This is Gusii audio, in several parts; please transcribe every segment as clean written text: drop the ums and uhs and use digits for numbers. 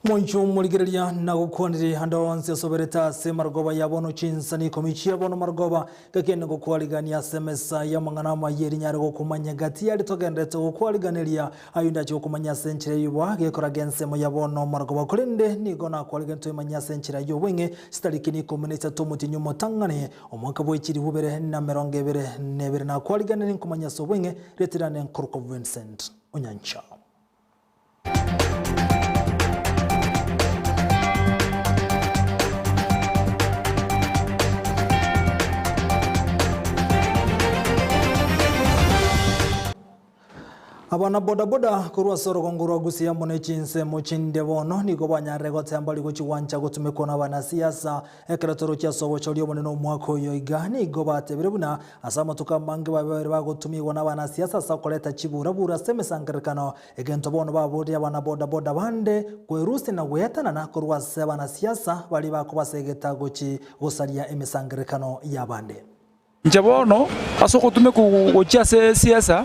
Mwancho morigereria na gokwanire ande onsi asoberete ase marogoba ya bono chinsani ikomi chia bono marogoba, gaki nigokwarigania ase emesa y'amang'ana amaya eri nyare gokomanya gati yare togenderete gokwariganeria ayio ndache gokomanya ase enchera y'riboa gekoraga ensemo ya bono marogoba korende nigo nakwarigani toimanye ase enchera y'obweng'e chitariki nikomi na isato omotienyi omotang'ani omwaka bwe chilifu bibere na emerongo ebere na ebere nakwariganiri nkomanya ase obweng'e retirane nkorokwa Vincent Onyancha. Abana bodaboda korwa ase orogongo rwa Gusii amo ne chinsemo chinde bono nigo banyarire gotemba rigochi gwancha gotumekwa nabanasiasa Ekero torochia ase obochori obonene omwaka oyo iga, nigo batebire buna ase amatuko amange babe bagotumigwa nabanasiasa ase okoreta chiburabura ase emesangererekano, egento bono baborire abana bodaboda bande kwerusia na gweatanana korwa ase abanasiasa baria bakobasegeta gochi gosaria emesangererekano y'abande. Inche bono, ase ogotumekwa gochia ase esiasa,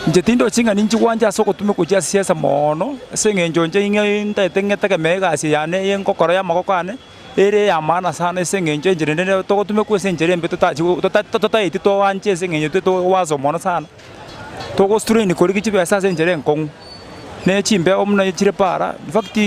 inche tindochi ng'a ninchi gwancha ase ogotumekwa gochia ase esiasa moono, ase eng'encho inche ing'e ntagete ng'etegemee egasi yane eye ngokora ya amagoko ane, ere eya maana sana ase eng'encho enchera ende nere togotumekwa ase enchera embe totachi tota totaeti toanche ase eng'encho intwe togwasa mono sana, togostrain korigia chibesa ase enchera enkong'u. Ne chimbeo buna chire para, in fact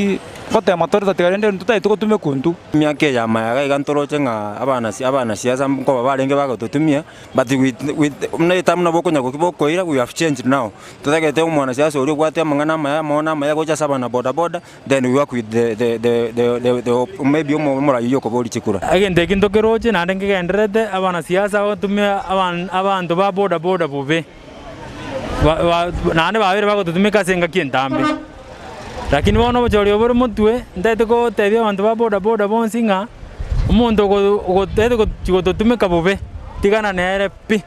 ngotema tore tatiga rende ntotagete gotumekwa intwe. Emiaka eye y'amayaga iga ntoroche ng'a abanasi abanasiasa nkoba barenge bagototumia, but with with buna etamu nabo okonya goki bokoira we have changed now. Totagete omwanasiasa oria obwate amang'ana amaya amaono amaya gocha ase abana boda boda, then we work with the the the the the the maybe omo omorai oyio okoboria chikura. Egento eki ntokeroche naende nkegendererete, abanasiasa bagotumia aban abanto ba boda boda bobe. Naende babeire bagototumeka ase engaki entambe. Lakini bono obochori obo bore motwe, ntagete gotebia abanto ba boda boda bonsi ng'a, omonto ogo ogotagete gochi gototumeka bobe, tigana nere pi,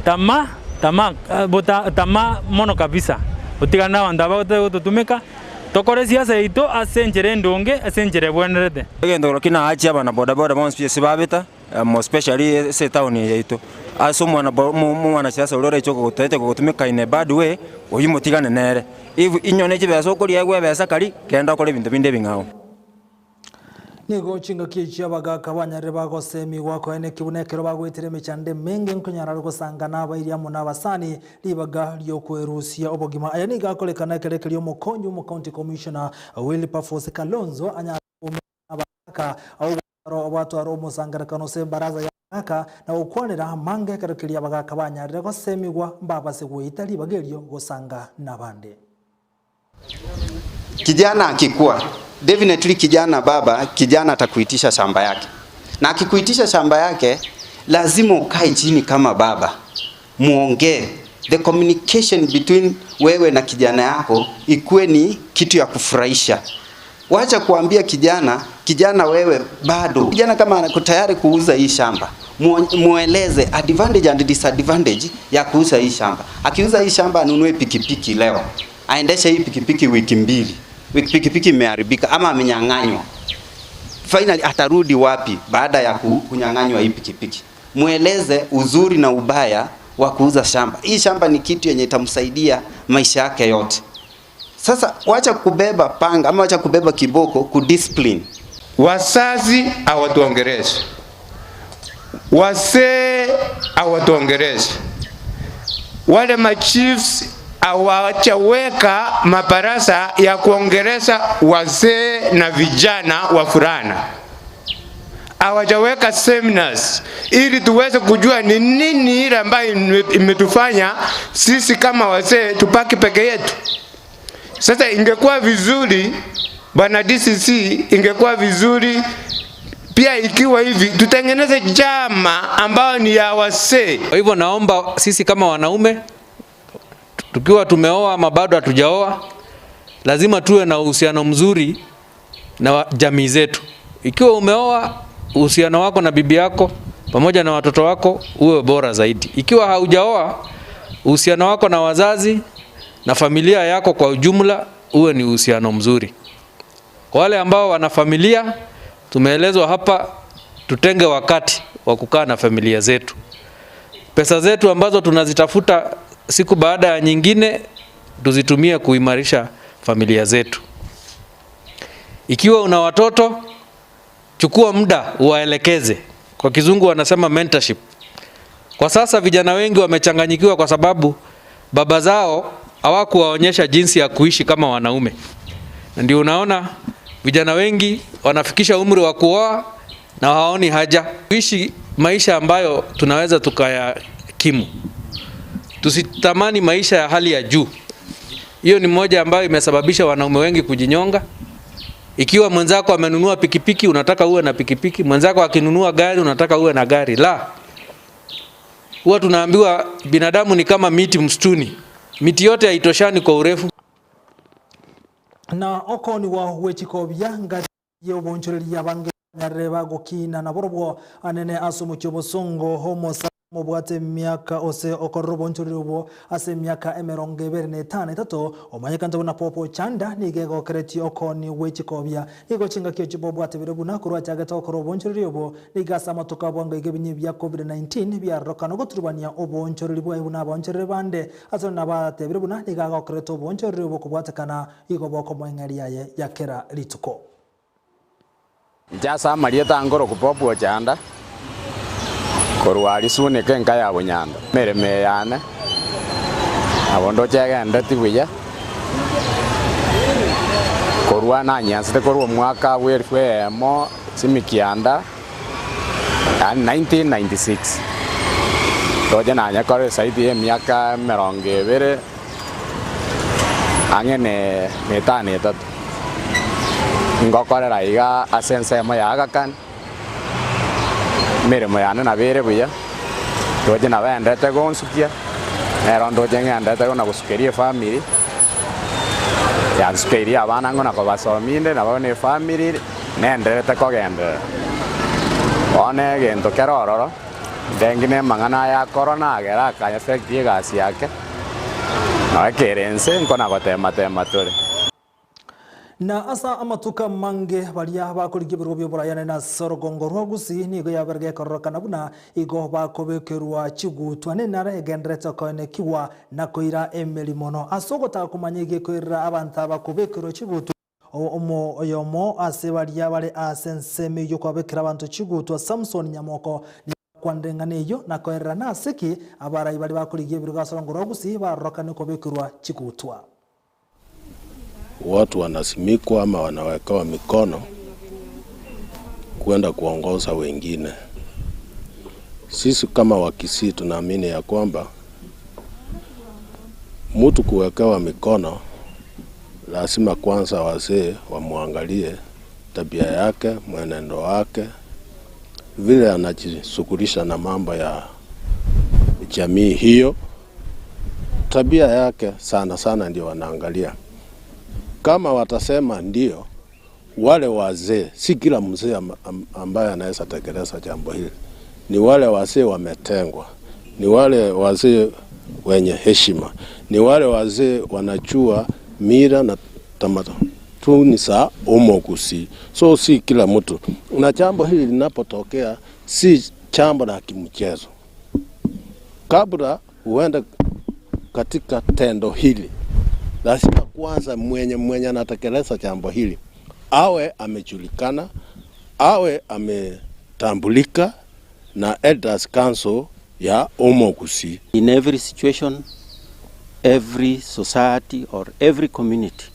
tama tama bota tama mono kabisa, otigane na abanto aba bagotaka gototumeka, tokore esiasa yaito ase enchera endonge, ase enchera ebwenerete. Egento ki naachia abana boda boda bonsi pi ase babeta. More especially ase etown eye yaito, ase omwana bo omwanasiasa oria oreche ogotaete gogotumeka in a bad way, oyio motigane nere. If inwe ne chibesa okoria egwe ebesa karia, genda okore ebinto binde ebing'ao. Nigo chingaki echio abagaaka banyarire bagosemigwa koeneki buna ekero bagoetera emechando emenge nkonyara are gosanga nabairi amo nabasani ribaga ri'okwerusia obogima. Aya nigo akorekana ekero ekeria omokonyi bw'omocounty commissioner Wilberforce Kalonzo anyare koumera Abagaaka, agwo gwatwara omosangererekano ase ebaraza y'abagaaka, na gokwanera amange ekero keria abagaaka banyarire gosemigwa mbabase goita ribaga erio gosanga nabande. Kijana akikua, definitely kijana baba, kijana atakuitisha shamba yake, na akikuitisha shamba yake lazima ukae chini kama baba muongee. The communication between wewe na kijana yako ikuwe ni kitu ya kufurahisha. Wacha kuambia kijana, kijana wewe bado. Kijana kama ako tayari kuuza hii shamba, mueleze advantage and disadvantage ya kuuza hii shamba. Akiuza hii shamba anunue pikipiki leo, aendeshe hii pikipiki wiki mbili, wiki pikipiki imeharibika ama amenyang'anywa. Finally atarudi wapi baada ya kunyang'anywa hii pikipiki? Mueleze uzuri na ubaya wa kuuza shamba. Hii shamba ni kitu yenye itamsaidia maisha yake yote. Sasa wacha kubeba panga ama wacha kubeba kiboko kudiscipline. Wazazi hawatuongelezi, wazee hawatuongelezi, wale machiefs hawajaweka mabarasa ya kuongeleza wazee na vijana wa fulana, hawajaweka seminars ili tuweze kujua ni nini ile ambayo imetufanya sisi kama wazee tupaki peke yetu. Sasa ingekuwa vizuri bwana DCC, ingekuwa vizuri pia ikiwa hivi tutengeneze chama ambayo ni ya wazee. Kwa hivyo naomba sisi kama wanaume tukiwa tumeoa ama bado hatujaoa, lazima tuwe na uhusiano mzuri na jamii zetu. Ikiwa umeoa, uhusiano wako na bibi yako pamoja na watoto wako uwe bora zaidi. Ikiwa haujaoa, uhusiano wako na wazazi na familia yako kwa ujumla uwe ni uhusiano mzuri. Kwa wale ambao wana familia, tumeelezwa hapa tutenge wakati wa kukaa na familia zetu. Pesa zetu ambazo tunazitafuta siku baada ya nyingine tuzitumie kuimarisha familia zetu. Ikiwa una watoto, chukua muda uwaelekeze. Kwa kizungu wanasema mentorship. Kwa sasa vijana wengi wamechanganyikiwa kwa sababu baba zao hawakuwaonyesha jinsi ya kuishi kama wanaume. Na ndio unaona vijana wengi wanafikisha umri wa kuoa na hawaoni haja kuishi maisha ambayo tunaweza tukayakimu. Tusitamani maisha ya hali ya juu. Hiyo ni moja ambayo imesababisha wanaume wengi kujinyonga. Ikiwa mwenzako amenunua pikipiki, unataka uwe na pikipiki. Mwenzako akinunua gari, unataka uwe na gari. La, huwa tunaambiwa binadamu ni kama miti msituni, miti yote haitoshani kwa urefu. Na okoniwa gwechikobia ngati yobonchoreria bange nyarere bagokina na borobwo anene ase omochie obosongo homosa mobwate emiaka ose okorora obonchoreri obwo ase emiaka emerongo ebere na etano etato omanyekante buna Popo Chanda nigo egokeretie okoni gwechikobia nigo chingaki echi bobwate bire buna korwa achagete gokora obonchoreri obwo nigo ase amatuko abwo iga ebinyi bia COVID-19 biarorokana goturubania obonchoreri bwaye buna abaonchoreri bande ase nabatebire buna nigo agokerete obonchoreri obwo kobwatekana igo bokomoeng'eria yaye ya kera rituko. Nchasa amarieta angoro Popo Chanda korwa risuneka enka ya bunyanda emeremo eyane nabo ndoche buya korwa nanyansete korwa omwaka bwa elfu eyemo simikianda yani 1996 ndoche nanyakora esaidi ya emiaka emerongo ebere ang'e na etano etato ngokorera iga ase ensemo ya Aga Khan emeremo yane nabo ere buya ndoche nabo endete gonsukia nero ndoche ng'endete gona gosukeria efamiri yansukeirie abana ng'ona kobasominde nabo na efamiri nenderete kogenderera. Bono egento kere ororo ndengi na emang'ana aya akoro nagera aka affect egasi yake noe kere nse nkona gotema tema tore. Na asa amatuka mange baria bakorigia ebirogo bia oborayane na ase orogongo rwa Gusii nigo yaberege ekororokana buna igo bakobekerwa chigutwa nenara egenderete koenekiwa na koira emeri mono ase ogotaka komanya egekoirera abanto aba kobekerwa chigutwa omo oyomo ase baria bare ase ensemo eywo kwabekera abanto chigutwa Samson Nyamoko kwandeng'ana eywo na koerera na aseki abarai baria bakorigia ebirogo ase orongo rwa Gusii barorokane kobekerwa chigutwa. Watu wanasimikwa ama wanawekewa mikono kwenda kuongoza wengine. Sisi kama Wakisii tunaamini ya kwamba mtu kuwekewa mikono lazima kwanza wazee wamwangalie tabia yake, mwenendo wake, vile anajishughulisha na mambo ya jamii hiyo, tabia yake sana sana ndio wanaangalia. Kama watasema ndio, wale wazee, si kila mzee ambaye anaweza tekeleza jambo hili, ni wale wazee wametengwa, ni wale wazee wenye heshima, ni wale wazee wanajua mila na tamaduni za Omogusii. So si kila mtu, na jambo hili linapotokea si jambo la kimchezo. Kabla uende katika tendo hili, lazima kwanza mwenye mwenye anatekeleza jambo hili awe amejulikana, awe ametambulika na Elders Council ya Omogusii. In every situation, every society or every community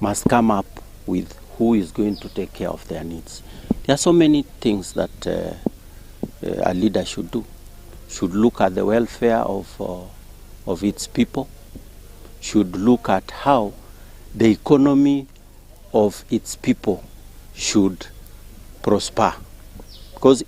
must come up with who is going to take care of their needs. There are so many things that a leader should do. Should look at the welfare of its people, should look at how the economy of its people should prosper. Because if